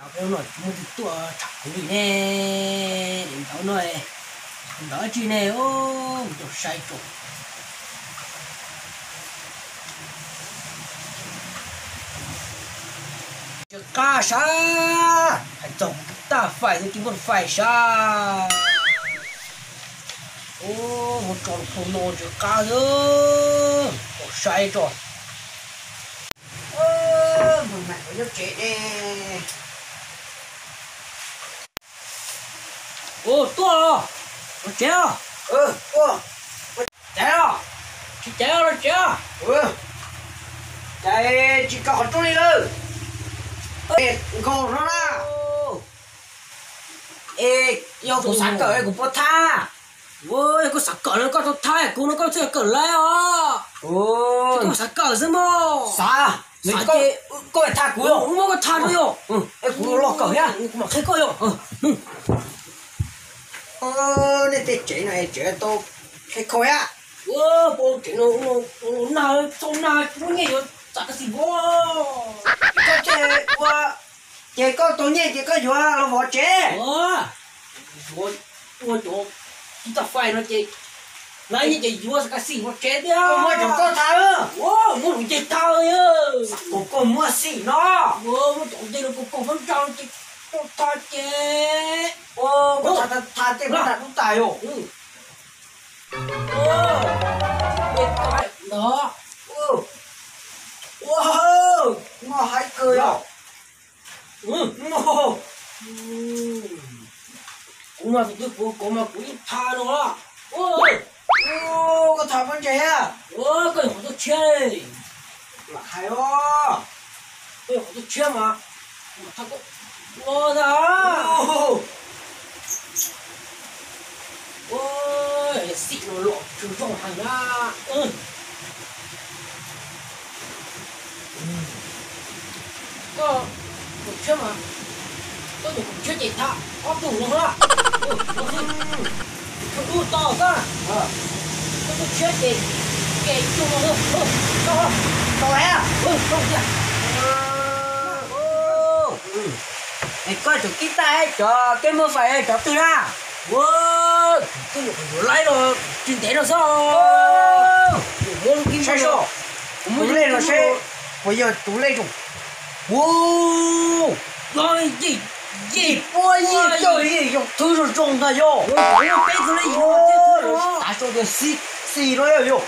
Peb hnub no tsis muaj twg tuaj tham kuv li ne. Daim ntawv no, daim ntawv dab tsi ne, mus rau saib tso. Ntsia qab sav, hais txog kuv tus taj fais, tus tus npoj fais sav. Ua, muab tso rau khau no ntsia qab xwb, rau saib tso. Npawg Maiv nyob tsev ne. Ua, tuaj los, los tsev os. Caiv os, tsis caiv los tsev os. Caiv tsis kaw qhov rooj li lawm. Nkaus no na. Es yog kuv xav kawm kuv puas thaj? Yog koj xav kawm no koj tau thaj kuv no koj thiaj kawm laib os. Koj xav kawm xwb mog. Xav, xav ces koj thaj kuv, muab koj thaj rau yog. Es kuv los kawm thiab, kuv mam qhia koj yog. Nej tej tsev no tsev tau qhia kho thiab. Ua, pab tsev no nag, txog nag tsis muaj nyiaj yuav txav kas xis vov. Koj thiaj ua, ces koj tau nyiaj ces koj yuav los vov tsev. Yuav, ua cov tib tag fais no ces lawv nyiaj ces yuav kas xis vov tsev thiab. Koj muab cov koj thaj, muab hauv ncej thaj. Koj, koj muab xim no, muab cov ncej no koj, koj muab nrau ces koj thaj ces. Koj thaj, thaj tej muab nrau dub tas yog. Ntawd. Ua, noj haib kawg yog. Kuv mas tus twg kuv, kuv mas kuv yeej thaj no. Koj thaj pob ntseg thiab. Koj yuav qhov tuaj tshiab. Lam hais os. Koj yuav qhov tuaj tshiab mas, mas thaj koj no ntag. Ua, xim no los tsis zoo heev na. Koj tus tshiab mas, koj tus tshiab ces thaj ob tug no na. Koj dub tau koj, koj tus tshiab ces, ces ib tug no. Tau thiab. Es koj tus kib taj cov keb muab fais cov twg na? Ua, koj yuav laib los tsis ntev no xwb. Saib seb, kuv muab lej no seb puas yog tus lej zoo. Ua, yim, yim puab yim caug yim yog thwb zoo zoo ntag yog. Peb tus lej zoo, tav sau tias xis no yog yog.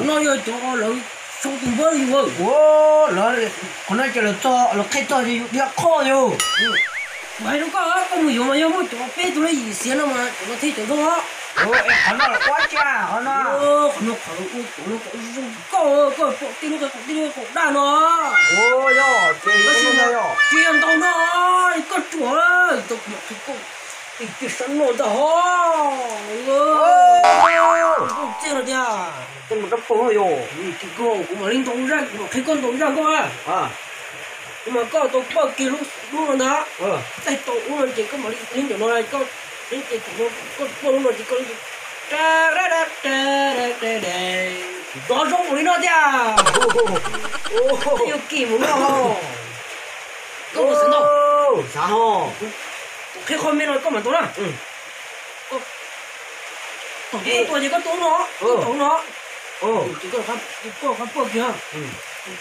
No yog cov lawv sau tus npawb li ua. Ua, qhov no ces lawv txog lawv qhia txog ces yus dhia qhoj yog. Kuv hais rau koj, koj mus yuav mas yog muaj cov peb tus lej yim xiav no mas cov no thiaj cov zoo os. Es qhov no los ua tsi, qhov no, qhov no qhov ua cov no kom zoo koj, koj pom tej lub qe qaum, tej lub qe qaum daj no. Ua, yog ces tsis yog ntau no, koj tsuam tau kuv mam qhia koj. Ib tij sab no ntag ho. Txiaj no tiag. Tej mus rab phom yog. Tsis koj, kuv mam li ntaus zaj, kuv mam qhia koj ntaus zaj koj. Kuv mas koj tau poj kiag lub, lub no ntag. Tej tau lub no ces koj mam li, li ntawm no koj, li ces koj poj lub no ces koj li, nrov zoo npaum li no tiag. Yuav kim mus no. Koj mus xav ntau. Xav ho. Kuv qhia qhov me no koj mam ntaus na. Thaum koj tua ces koj tua no, koj tua no. Ces koj, koj qab poj kiag,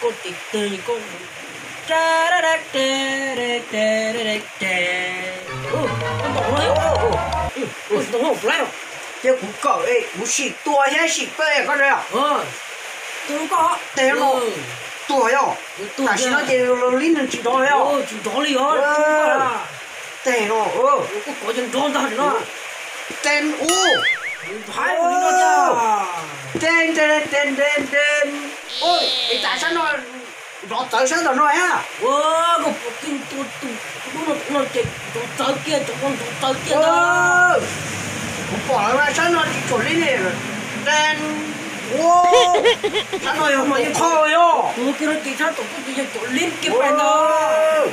koj tes teg koj, koj ntaus no, koj ntaus no puas laib os. Ces kuv kawm kuv sim tua thiab sim pawj koj na. Tua koj tes no, tua yog. Tam sim no ces li neeg tsis nrov yog. Tsis nrov li os. Tes no, koj kov ces nrov ntag no. Tes, ua, tes, tes, tes, tes, tes. Es tas sab no nrov txawv sab ntawm no thiab. Koj pom kiag tus, tus dub no, tus no ces nrov txawv kiag, tus no nrov txawv kiag ntag. Kuv pom lawm mas sab no tsis tshua li ne. Tes, ua, sab no yog mas yeej qhov yog. Tus kiag no ces sab tom koj ces yog cov lib kiag pais ntag.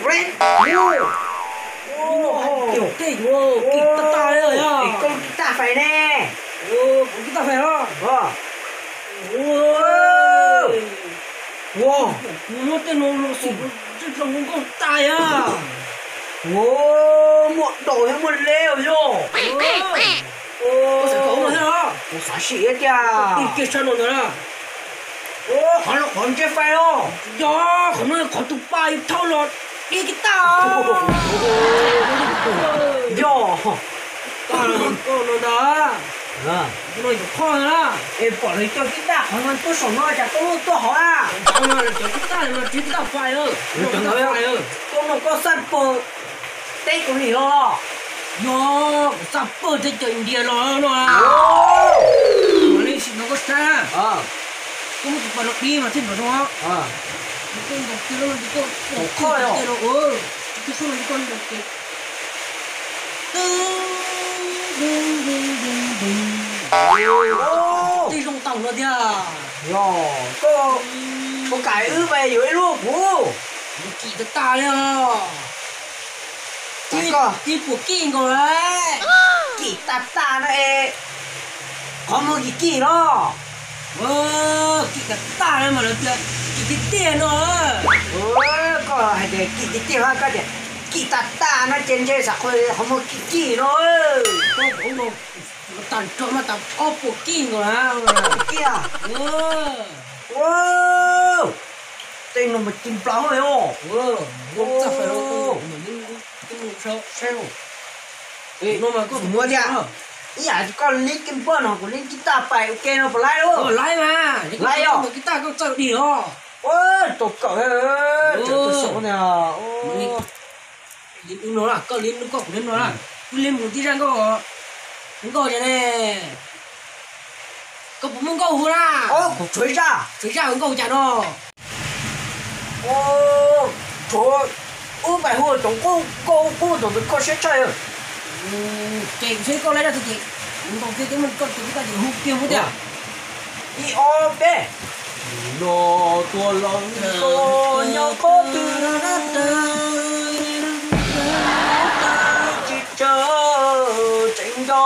Red, ua, tej yuav kim tag tag li os. Koj kim tag fais ne. Kuv kim tag fais os. Ua, kuv muab tej no los xim Zoo nkauj tas a. Ua, muaj daus thiab muaj leb os yog. Koj xav kom no thiab los? Kuv xav sim thiab tiag. Tig kiag sab no ntag na. Ua, qhov no qhov ntse fais los? Yog, qhov no qhov tus pa thauj los ib kis taj. Yog. Koj no ntag. No yuav qhov na. Es pom lawv cov kis taj qhov no tuaj saum no cas koj muaj tuaj hauv a? Cov kis taj mas tsis taj fais. Koj no koj xaj pawg teb kuv nim los? Yog, kuv xaj pawg teb caws India los no. Ua li sim no koj saib. Koj muab tus pa no dib mas thiaj nrov zoo. Koj ntaus kiag lub no, koj ntaus kiag lub no, koj ntaus kiag. Tej zoo tau no tiag. Yog, koj puas kam wb mas yuav ib lub kuv? Kim tas tas li os. Ib puas kij nkaus lawm. Kim tas tas no es qhov muag kim kim los? Kim tas tas no mas lawv tias kim tiag tiag no. Koj hais tias kim tiag tiag, koj tias kim tas tas no ces ntshe xav qhov muag kim kim no. Tag nrho mas tau ob puas kij nkaus lawm. Kiag. Ua, tej no mas ci nplaws li os. Saib, no mas koj tus muab thiab. Ib yam koj li ci npaj no kuv li ci taj pais ua ke no puas laib lawm? Laib mas. Laib yog. Ci taj koj txawj dig os. Ua, tau kawm. Ua, koj li no, koj li no, koj kuv li no na. Wb li mus tib zaj nkauj, nkauj cas ne? Koj puas muaj nkauj hu na? Kuv tshuav zaj, tshuav zaj hu nkauj cas no? Tshuav, wb pais hu cov nkauj, nkauj qub ntawd koj siab tshaj. Ces kuv saib koj laib zaj twg ces kuv ntaus kiag, koj tus koj ces hu kiag mus tiag. Ib ob peb. Nim no tua lawm nyob qhov twg, tsis tsawg, tseem nco,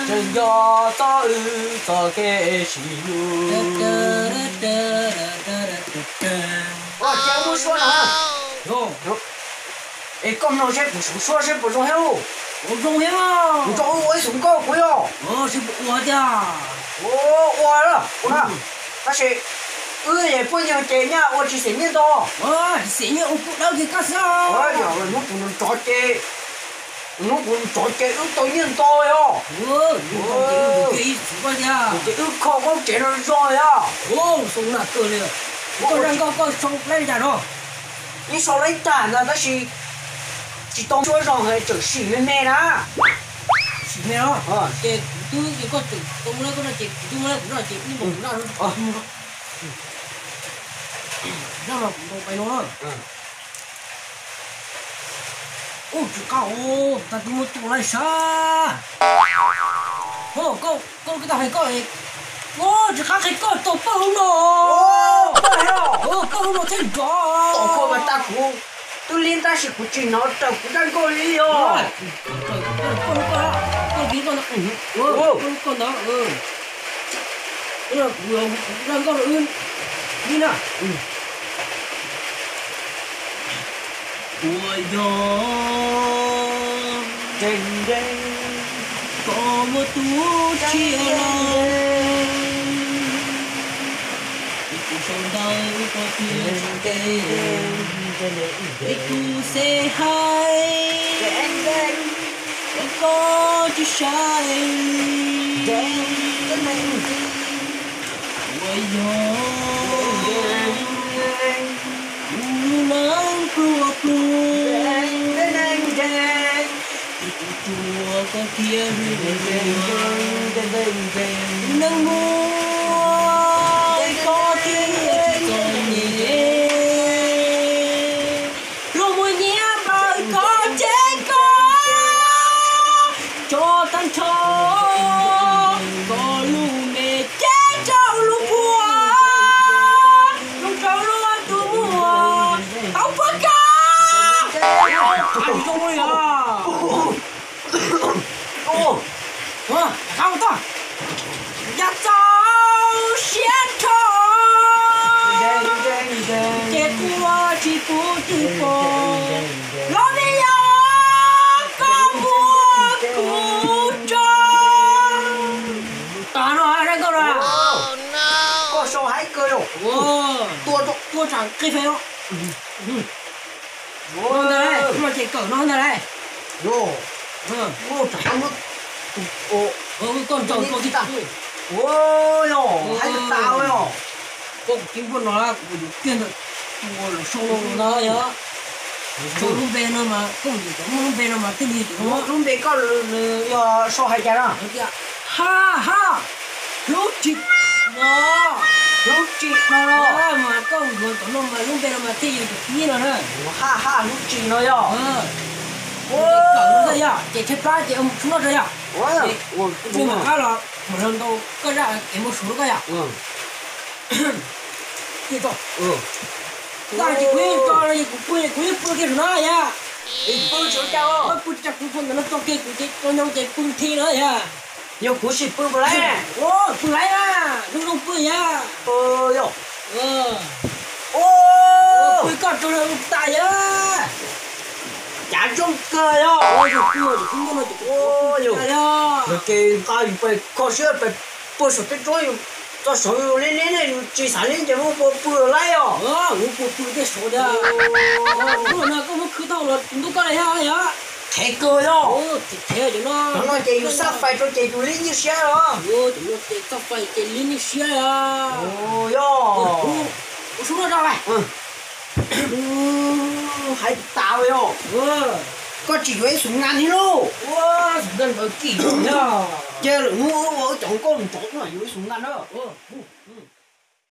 tseem nco txoj wb txoj kev sib hlub. Ces muab suab no. Es koj mloog seb kuv suab seb puas zoo thiab. Kuv zoo thiab. Kuv tso wb ua ib xub nkauj kuv yog. Seb puas ua tiag. Ua, ua na, ua na. Tab sis wb yog phooj ywg ces nyaj ua tsis xeem nyiaj ntau. Tsis xeem nyiaj ua kuj dawb kiag koj xwb. Yog hnub kuv nrov ces, hnub kuv nrov ces wb tau nyiaj ntau yog. Ces wb kho koob tsev no zoo yog. Zoo na kawg li. Koj zaj nkauj koj sau laib li cas no? Yeej sau laib tag ntag tab sis tsis tau suab zoo, tseem sim me me na. Sim me os. Ces kuv twb, koj tseem tau muab koj zaj ces kuv twb muab kuv zaj ces wb ntaus kuv zaj no. Zaj no kuv ntaus pais no. Ub, tsis qab, tag twb muab tua laij sab. Koj, koj tau hais koj, ub, tsis qab qhia koj tau pawg lub no. Pawg lub no thiaj nrov. Tau koj mas tag kuv twb liab tab sis kuv tsis hnov raws kuv zaj nkauj li os. Pawg lub koj, pawg lub koj, pawg lub koj ntawd. Kuv zaj nkauj li na. Puas yog koj muaj tus txiv los, es kuv sau ntawv koj thiaj tsis teb, es kuv xav hais, es koj tsis saib. Puas yog kuv lub neej pluag pluag, es kuv tsuas koj thiaj hlub, neej muaj koj thiaj txom nyem. Luag muaj nyiaj npaum koj ces koj tso tag nrho, koj lub me cev rau lub puag, rau lub tus muag tau puag koj. Zoo li os. Qhov toj, yog txaus siab rho. Los me yog koj muab kuv tso. Tom no, nkauj no. Koj sau haib kawg yom. Tua, tua tsam qi fes no. Ntag lauj, no ces kawm no ntag lauj. Koj ntaus koj tib tas. Ua yog haib tas yom. Koj kuv tib npuaj no kuv yuav kiag ntawm tus uas lawv sau no ntag yog. Sau lub npe no mas koj yuav cov muaj lub npe no mas thiaj li cov no. Lub npe koj yog sau hais cas no? Hais tias, ha ha, hlub tsim no. Hlub tsim no los mas koj yuav cov no mas lub npe no mas thiaj yog cov pib no na. Ha ha, hlub tsim no yog. Kawm no yog ces tshaib plab ces ua mus tshub noj tso yog. Ua mus qab los mus hlo ntau koj zaj kev mus suav rau koj yog. Tag ces kuv yeej tso no es kuv pw es kuv yeej pw kiag saum no yog. Pw tsis ua cas, pw tsis tau, kuv pw ntawm no tso kiag kuv ces tso nyob ces pw nthi no yog. Yog kuv sim pw puas laib? Pw laib na, zoo zoo pw yog. Yog. Pw koj tso na tas yog. Cav zoo kawg yog. Yog ces nqa yus pes kho siab pes puag saum tej tsob yus txog saud yus liab liab ne yus tsis xav liab ces muab pua pw laib os. Muab pua pw tej saud tiag. No koj muab khwv tau los ntuj koj li thiab yog. Qhev kawg yog. Qhev cov no. Cov no ces yus xaj fais rau ces yus liab nyuj siab los. Cov no ces xaj fais ces liab nyuj siab yog. Yog. Ua sub no rau lawm. Hais tas yog. Koj tsis yuav ib xus nkas thiab lauj? Xus nkas ntawd kim yog. Ces lwm hnub wb ua wb cov nkauj nrov no yuav ib xus nkas na.